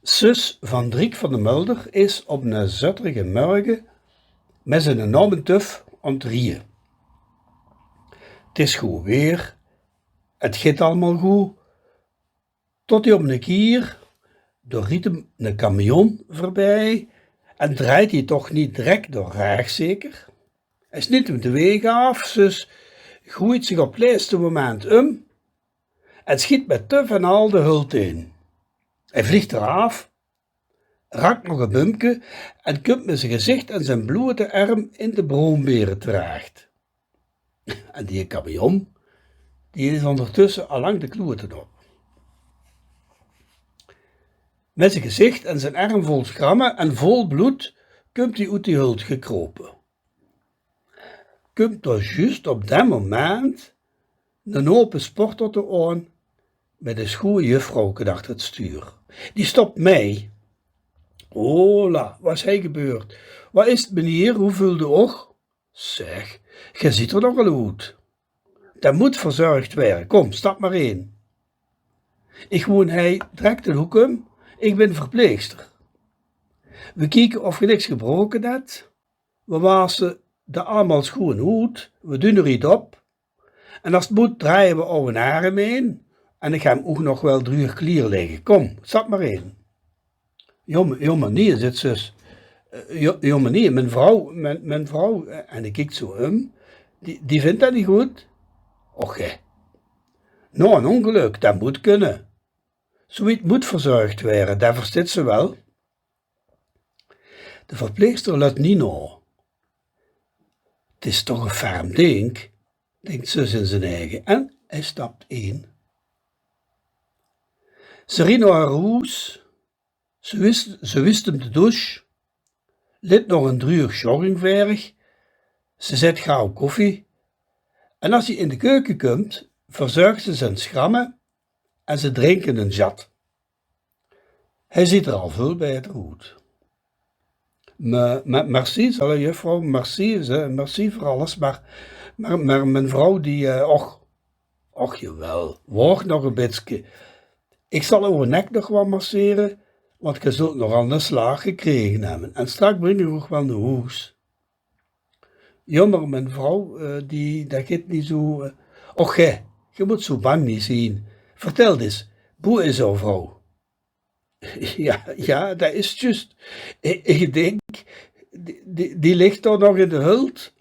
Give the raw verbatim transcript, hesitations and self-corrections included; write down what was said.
Zus van Driek van de Mulder is op 'ne zutterige mörge mit ziene naom en tuf aan 't rieje. 't Is good weer, 't git allemaol good, tot 'r op 'ne kier, dao riet 'm 'ne camion veurbij en drejt 'r toch neet drek door rech zeker? Hae sniet 'm de weeg aaf, zus goeit zich op 't lèste moment um en schiet mit tuf en al de hult in. Hae vliegt d'raaf, rakt nog e bumke en kump mit zie gezicht en zien bloeëte erm in de broombeere terech. En die camion, die is óngertösse al lang de kloeëte op. Mit zie gezicht en zien erm vol schramme en vol bloed kump ie oet die hult gekrope. Kump dao juust op det moment 'nen ope sportauto aan mit e schoeë juffrouwke achter 't stuur. Die stopt mei. Hola, waat is hie gebeurd? Waat is 't, meneer? Hoe veult geer uch? Zeg, geer ziet d'r nogal good oet. Det mót verzörgd waere. Kom, stap mer in. Ich woon hie drek den hoek um. Ich bin verpleegster. Veer kieke of geer niks gebroke höbt. Veer wasse d'r allemaol schoeën oet. Veer doon d'r get op. En as 't mót, drejje veer uch 'nen erm in. En ich höb 'm ouch nog waal druueg klaor ligke. Kom, stap mer in. Jao, m-, jao, meneer, zit zus. Eh, jao, jao, meneer, mien vrouw, mien, mien vrouw, eh, en die kiek zoeë um, die, die vindj det neet good. Och, hè. Nao ein óngelök, det mót kinne. Zoeë get mót verzörgd waere, det verstit ze waal. De verpleegster lut neet nao. 't Is toch e ferm dink, dink zus in zien eige, en hae stapt in. Ze riet nao häör hoes. Ze wis-, ze wist 'm de douche, lit nog ein druueg joggingverg, ze zet gauw koffie en as ie in de keuke kump, verzörgt ze zien schramme en ze drinke ein zjat. Hae ziet d'r al väöl baeter oet. Me-, me-, merci, zaet de juffrouw, merci, ze, merci veur alles, mer, mer, mer mien vrouw die, eh, och, och jawel, wacht nog e bitske. Ich zal uch nek nog waal massere, want geer zult nogal 'ne slaag gekrege höbbe. En straks bring ich uch waal nao hoes. Jao, mer mien vrouw, eh, die, det git neet zoeë, eh. Och, hè, geer mót zoeë bang neet zien. Vertèl ins, boe is eur vrouw? Jao, jao, det is juust. Ich, ich dink, die, die, die ligt dao nog in de hult.